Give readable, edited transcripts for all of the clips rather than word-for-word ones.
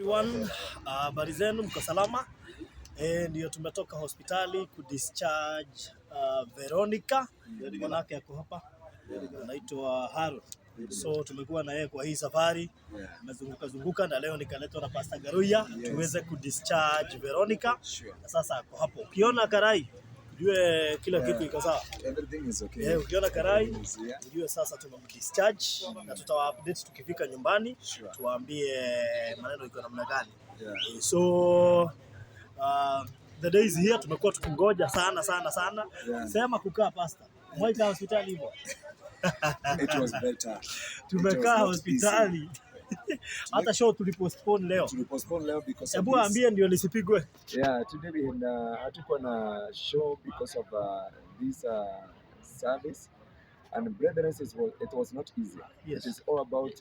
Everyone, habari zenu, mko salama? Ndio tumetoka hospitali kudischarge Veronica, mwanake ako hapa, anaitwa Harold. So tumekuwa na yeye kwa hii safari, tumezunguka zunguka na leo nikaletwa na Pastor Garuya tuweze kudischarge Veronica. Na sasa ako hapo. Ukiona karai ujue kila kitu iko sawa. Everything is okay. Ukiona karai Everything is here. Ujue sasa tumemdischarge na tutawa update tukifika nyumbani, tuwaambie maneno iko namna gani. So the days here tumekuwa tukingoja sana sana sana. Sema kukaa, pastor. Mwaika hospitali hivyo. It was better. Tumekaa It was not hospitali. Hata show tulipostpone leo. Tulipostpone leo because of Hebu this. ambie ndio lisipigwe. Yeah, today we had hatukuwa na show because of this service and brethren, it was not easy. It is all about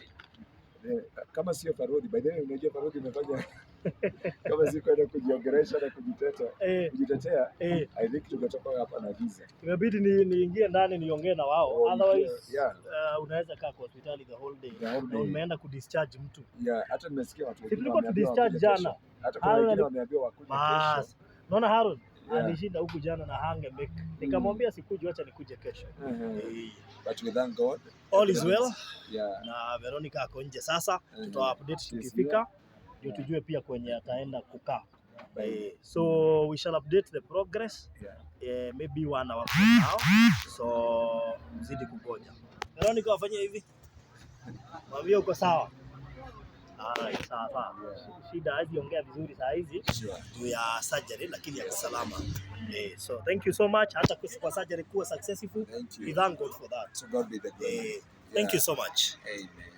the, kama sio Farodhi, by the way, unajua Farodhi imefanya kama si kwenda kujiongelesha na kujiteta kujitetea, I think tungetoka hapa na visa. Imebidi niingie ndani niongee na wao. Oh, Otherwise unaweza kaa kwa hospitali the whole day. The whole Na day. umeenda kudischarge mtu. Yeah, hata nimesikia watu Si wengine tulikuwa wameambiwa tudischarge wakuje jana. kesho. Hata kuna Harold wengine wameambiwa wakuje kesho. Bas. Naona Harold alishinda huku jana na hange make. Nikamwambia sikuji, wacha nikuje kesho. But we thank God. All is well. Na Veronica ako nje sasa, tutawa update She's tukifika ndio tujue pia kwenye ataenda kukaa. Bye. So we shall update the progress maybe one hour from now. So mzidi kungoja. Veronica, wafanyie hivi, mwambie uko sawa. Alright, sawa sawa. Shida hawezi ongea vizuri saa hizi juu ya surgery, lakini ako salama. So thank you so much. Hata kwa surgery kuwa successful, Thank we you. thank God for that. To God be the glory. Thank you so much. Amen.